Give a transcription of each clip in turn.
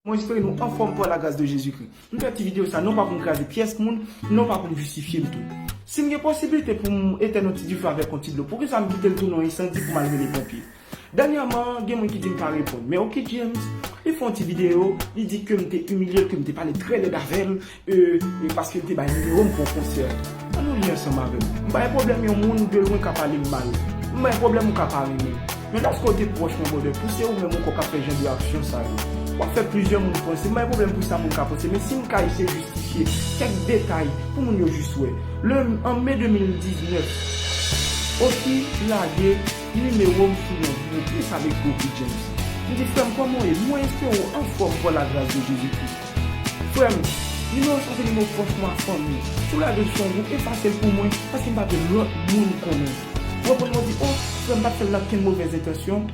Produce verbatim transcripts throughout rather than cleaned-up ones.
Mwen espere nou anfòm pa la grâce de Jésus-Christ. M fè ti videyo sa non pa pou m kraze pyès moun, non pa pou m jistifye m tou. Si m gen posiblite pou m etèn yon ti dife avèk yon ti dlo, poukisa m kite l tounen yon ensandi pou m al rele ponpye? Dènyèman, gen moun ki di m pa reponn. Men Oky James, li fè yon ti videyo, li di ke m te imilye l, ke m te pale trè lèd avè l, e, e paske l te bay nimewo m pou yon konsè. Ann nou li ansanm avè m. M pa gen pwoblèm yon moun de lwen ka pale m mal. M pa gen pwoblèm ou ka pa renmen m. Men lòske w te pwòch mwen, brother, pou se ou menm ankò k ap fè jan de aksyon sa yo. W ap fè plizyè moun panse, m pa gen pwoblèm pou sa moun ka panse, men si m ka eseye jistifye kèk detay pou moun yo jis wè. Le, an me de mil diznèf, Oky lage nimewo m sou yon gwo plis avèk Oky James. M di, "Frè m, kòman w ye? Mwen espere w anfòm pa la grâce de Jésus-Christ." Frè m, nimewo sa se nimewo pwòch mwen ak fanmi. Si w lage l sou yon gwoup, efase l pou mwen, paske m pa vle lòt moun konnen. Ou konprann, mwen di, "O, frè m pa t fè l nan kenn movèz entansyon."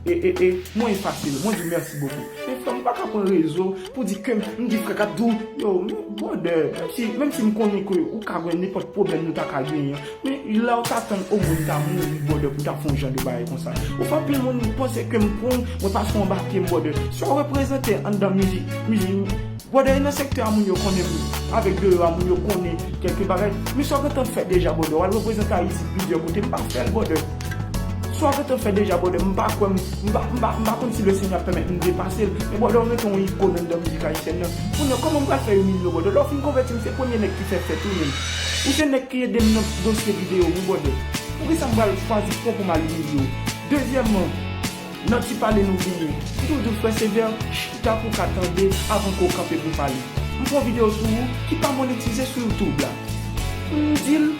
E, e, e, mwen efase l. Mwen di w mèsi bokou. Men frè m, m pa ka pran rezo pou di ke m di frè k ap di w, yo, men, brother, menm si, menm si m konnen ke ou ka gen nenpòt pwoblèm nou ta ka genyen, men lè w ta tann omwen m ta mouri, brother, pou m ta fè yon jan de bagay konsa. Ou fè anpil moun panse ke m pran, mwen pase w anba pye m, brother. Sa w reprezante anndan mizik, mizik, brother, e nan sektè a moun yo konnen m, avèk deyò a moun yo konnen kèlke bagay. Men sa w gentan fè deja, brother, w al reprezante Ayiti plizyè kote, m pa fè l, brother. Sa w gentan fè deja, brother, m pa kwè, m, m pa, m pa, m pa konn si Lesenyè ap pèmèt m depase l. Men, brother, w gentan yon ikòn anndan mizik ayisyèn nan. Kounye a, kòman m pral fè imilye w, brother? Lè w fin konvèti m, se premye nèg ki fè fèt ou menm. Ou se nèg ki ede m nan dosye videyo m wi, brother. Poukisa m pral chwazi pran pou m al imilye w? Dezyèmman, nan ti pale nou genyen, m toujou di w, frè Sevè, chita pou w ka tande avan ke w kanpe pou w pale. M fè yon videyo sou ou ki pa monetize sou YouTube la. M di l,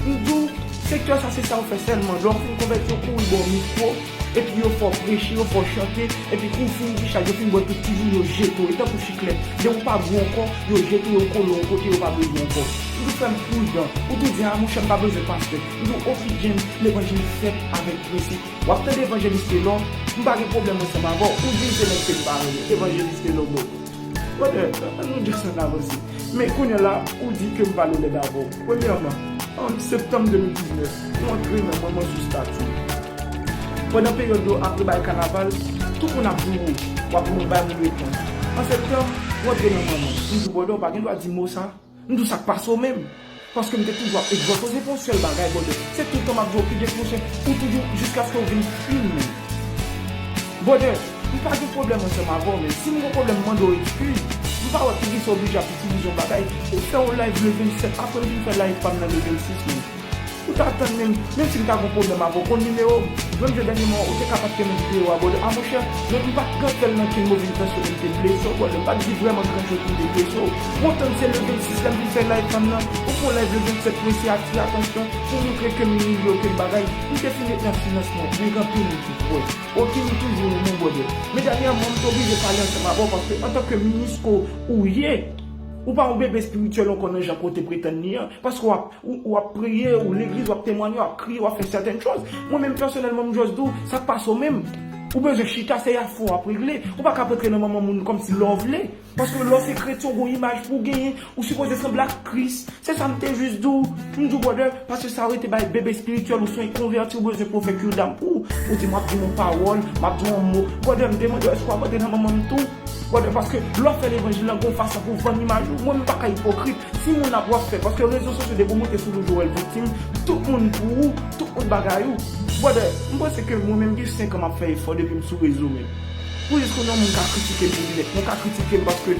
m di w, sektè sa se sa yo fè sèlman. Lè w fin konvèti, yo kouri ba w mikwo, epi yo fè w preche, yo fè w chante, epi kou w fin discharge, yo fin bwè tout ti jou, yo jete w, e tankou chiklèt. Depi w pa gwo ankò, yo jete w, yo kole w yon kote, yo pa bezwen w ankò. M di w, frè m, pridan. Ou tou di, a monchè, m pa bezwen pastè. M di w, Oky James, levanjil fèt avèk prensip. W ap tande Evanjelis Telò, m pa gen pwoblèm ansanm avè w. Ou di m se nèg ke m pa renmen. Evanjelis Telò, bon. Brother, ann nou just ann avanse. Men kounye a la, ou di ke m pale lèd avè w. Premyèman, an septanm de mil diznèf, ou antre nan manman sou stati. Pandan peryòd yo apre bay kanaval, tout moun ap di w, w ap bay moun repons. An septanm, ou antre nan manman. M di w, brother, w pa gen dwa di mo sa. M di w sa k pase w menm. Paske m te toujou ap egzòse w, se pa yon sèl bagay, brother. Se tout tan m ap di w, Oky James, monchè, ou toujou jiskaske w vin fin menm. Brother, m pa gen pwoblèm ansanm avè w, men si m gen pwoblèm, m mande w eskiz. M pa wè poukisa w oblije ap itilize yon bagay. M fè yon live le vennsèt, apre m vin fè live pa m nan le vennsis menm. Ou ta tann menm, menm si m ta gen pwoblèm avè w, konn nimewo m. Menm jan dènyèman, ou te ka pa t renmen videyo a, brother. A monchè, men m pa t gen fè l nan kenn move entansyon, men m te blese w, brother. M pa t di vrèman gran choz pou m te blese w. Ou konn tann se le vennsis la m vin fè live pa m nan. Ou fè yon live le vennsèt pou eseye atire atansyon, pou montre ke m imilye w, ke bagay. M te fin ret nan silans mwen, men gen anpil moun ki kwè. Oky, m toujou renmen w, brother. Men dènyèman, m te oblije pale ansanm avè w, paske antanke minis ke w ye, ou pa yon bebe espirityèl ankò nan jan ke w te pretann li an. Paske w ap, ou, w ap priye, ou legliz, w ap temwanye, w ap kriye, w ap fè sètèn chòz. Mwen menm, pèsonèlman, m just di w, sa k pase w menm? Ou bezwen chita, se afè w ap regle. Ou pa ka ap antre nan manman moun kòmsi lè w vle. Paske lè w se kretyen, w gen yon imaj pou w genyen, ou sipoze sanble ak Kris. Se sa m te jis di w. M di w, brother, paske sa yo rete bay bebe espirityèl, ou se yon konvèti, ou bezwen pou yo fè cure d'âme pou ou. Ou di, "M ap di w yon pawòl, m ap di w yon mo." Brother, m te mande w, èske w ap antre nan manman m tou? Brother, paske lè w ap fè levanjil lan, gen yon fason pou w vann imaj ou. Mwen, m pa ka ipokrit. Si moun ap w ap fè, paske rezo sosyo, depi w moute sou rezo, w wè l viktim, tout moun pou ou, tout moun bagay ou. Brother, m panse ke mwen menm gen senk an m ap fè efò depi m sou rezo menm. Pou jis konnen yon moun ka kritike m pou nèt, mwen ka kritike m paske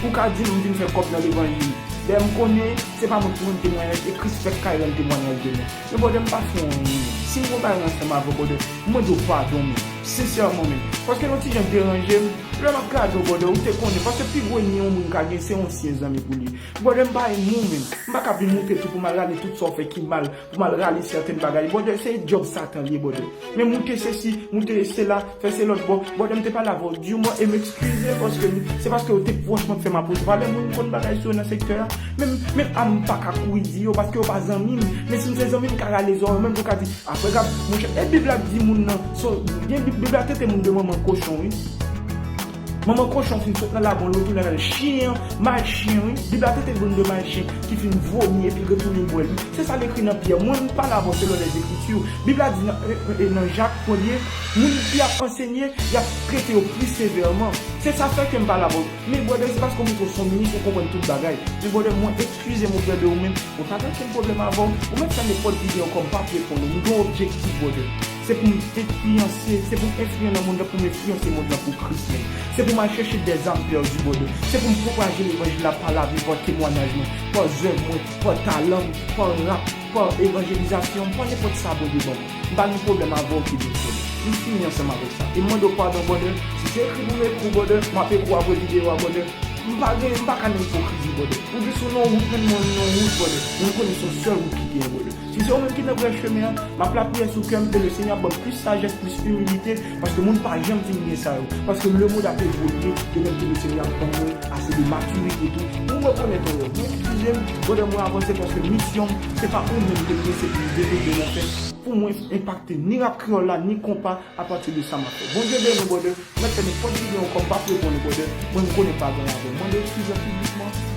ou ka di m vin fè kòb nan levanjil. Dayè m konnen se pa mwen ki rann temwayaj, e Kris fèk kay rann temwayaj de mwen. Men brother, m pa fè anyen. Si m gen yon bagay ansanm avè w, brother, m mande w padon, men. Sensèman, men. Paske l yon ti jan deranje m. Lè m ap gade w, brother, ou te konnen. Paske pi gwo ènmi yon moun ka gen, se yon ansyen zanmi pou li. Brother, m pa renmen w, men. M pa ka vin moute tou pou m al rale tout sa w fè ki mal, pou m al rale sèten bagay. Brother, se djòb Satan li ye, brother. Men moute sesi, moute sela, fè se lòt bò. Brother, m te pale avè w durement e m ekskize paske m, se paske w te pwòch mwen k fè m ap oze pale. Moun konn bagay sou yo nan sektè a. Men, men a m pa ka kouri di yo paske yo pa zanmi m. Men si m se zanmi m, m ka rale zòrèy yo, menm jan w ka di, apre gad, monchè, e Bib la di moun nan, so, gen Bib, Bib la trete moun de manman kochon, wi. Manman kochon fin sot nan lagon, l retounen al chen an, may chen, wi. Bib la trete l de may chen ki fin vomi epi retounen bwè l. Se sa l ekri nan Pyè. Mwen, m pale avè w selon Lèzekriti. Bib la di nan, e, e, nan Jak premye, moun ki ap ansenye, y ap trete yo pli sevèman. Se sa fè ke m pale avè w. Men, brother, se paske w montre w se yon minis, ou konprann tout bagay. Men, brother, mwen, eskize m oprè de ou menm. Mwen pa gen okenn pwoblèm avè w. Ou mèt fè nenpòt videyo ankò, m p ap reponn ou. M gen yon objektif, brother. Se pou m enfliyanse, se pou m enfliyan nan mond lan, pou m enfliyanse mond lan pou Kris menm. Se pou m al chèche dèzam pèdi, brother. Se pou m pwopaje levanjil la pa lavi, pa temwayaj mwen, pa zèv mwen, pa talan m, pa rap, pa evanjelizasyon m, pa nenpòt sa Bondye ban mwen. M pa gen pwoblèm avè w ki vin fè l. M fini ansanm avèk sa. E m mande w padon, brother. Si se ekri pou m ekri w, brother, m ap ekri w apre videyo a, brother. M pa gen, m pa ka nan ipokrizi, brother. Ou di sou non wout, men mwen nan wout, brother. Mwen konnen se yon sèl wout ki genyen, brother. Si se ou menm ki nan vrè chemen an, m ap lapriyè sou kè m e Lesenyè ap ban m plis sajès, plis imilite, paske moun pa janm fin gen sa yo. Paske lemonn ap evolye, de menm ke Lesenyè ap ban mwen ase de matirite tou. Mwen rekonèt erè m. Mwen eskize m, brother, mwen avanse paske misyon m, se pa ou menm ke l ye, se pou m devlope lanfè, pou mwen enpakte ni rap kreyòl la, ni konpa, apati de sa m ap fè. Bondye beni w, brother. Mwen fè nenpòt videyo ankò, m p ap reponn ou, brother. Mwen, m konnen pa gen avè m. Mande eskize piblikman.